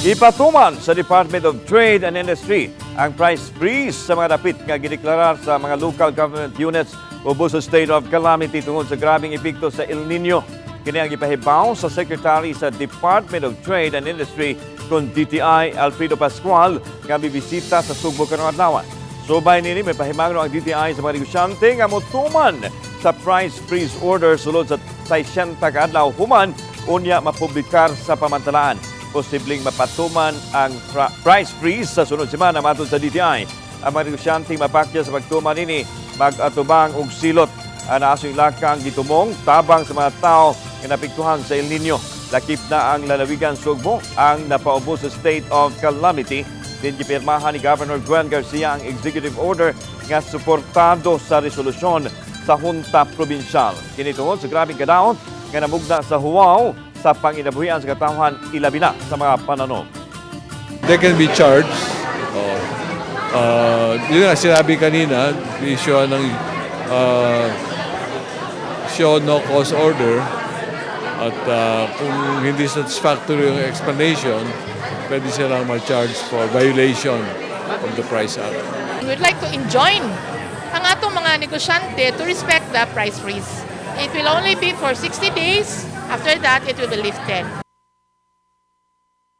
Ipatuman sa Department of Trade and Industry ang price freeze sa mga dapit nga gideklarar sa mga local government units ubos sa state of calamity tungod sa grabing epekto sa El Nino. Kini ang gipahibaw sa Secretary sa Department of Trade and Industry kon DTI, Alfredo Pascual, nga bibisita sa Sugbo karong adlaw. Subay nini, may pahimangno ang DTI sa mga negosyante nga motuman sa price freeze order sulod sa 60 ka adlaw human unya mapublikar sa pamantalaan. Posibleng mapatuman ang price freeze sa sunod semana matod sa DTI. Ang mga negosyante mapakya sa pagtuman nini mag-atubang og silot. Ang naasoy lakang gitumong tabang sa mga tao nga naapektuhan sa El Nino. Lakip na ang lalawigan Sugbo ang napaubos sa state of calamity. Din gipirmahan ni Governor Gwen Garcia ang executive order nga suportado sa resolusyon sa Junta Provincial. Kini tungod sa grabeng kadaot nga namugna sa huwaw sa panginabuhian sa katawhan, ilabi na sa mga pananom. They can be charged. Oh. Yun nga, sinabi kanina, issue ng show no cause order at kung hindi satisfactory yung explanation, pwede silang ma-charge for violation of the Price Act. We would like to enjoin ang atong mga negosyante to respect the price freeze. It will only be for 60 days. After that, it will be lifted.